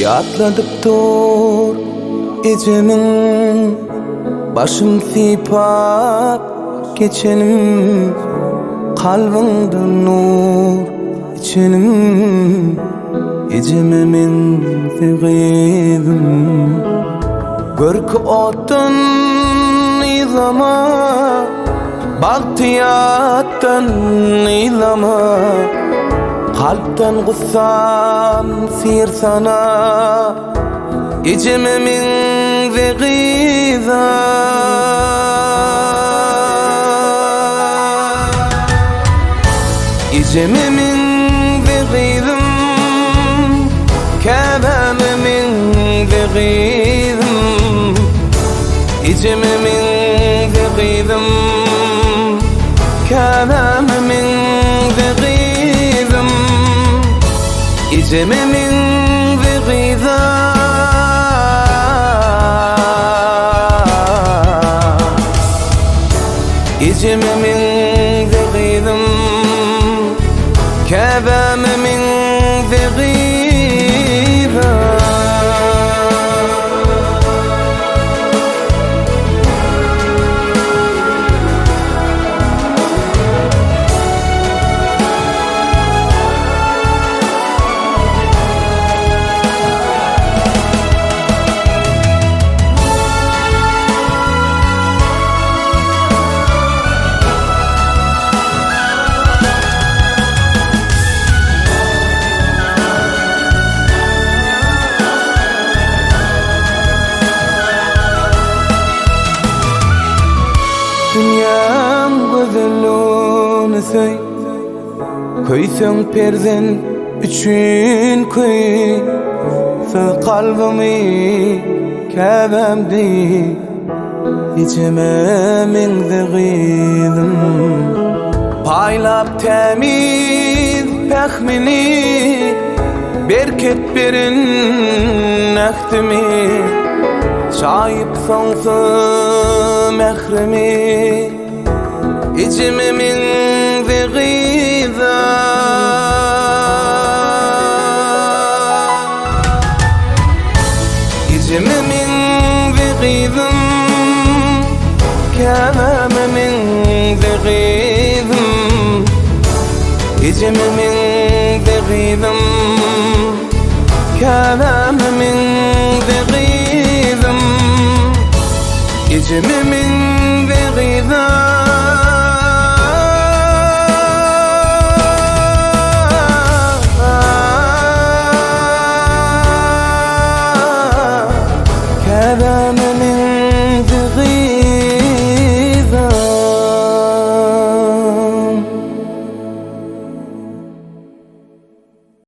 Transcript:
Ýatladyp dur ejemiň Başyn sypap geçenim Kalbyňda nur içenim Ejeme meňze gyzym Görki otdan yzlama Bagty ýatdan yzlama Kalpdan gussam syrsana Ejeme meňze gyza Ejeme meňze gyzym Käbäme meňze gyzym Ejeme meňze gyzym Käbäme meňze gyzym Ejeme meňze gyza Ejeme meňze gyzym Käbäme meňze gyza. Dünýäň gözelligini söý Köýseň perzent üçin köý Söz kalbymy käbäm deý Ejeme meňze gyzym Paýlap tämiz pähmini Berket beren ähtimi Çaýyp soňsuz mährimi Ejeme meňze gyza Ejeme meňze gyzym Käbäme meňze gyzym Ejeme meňze gyzym Käbäme meňze gyzym Ejeme meňze gyzym.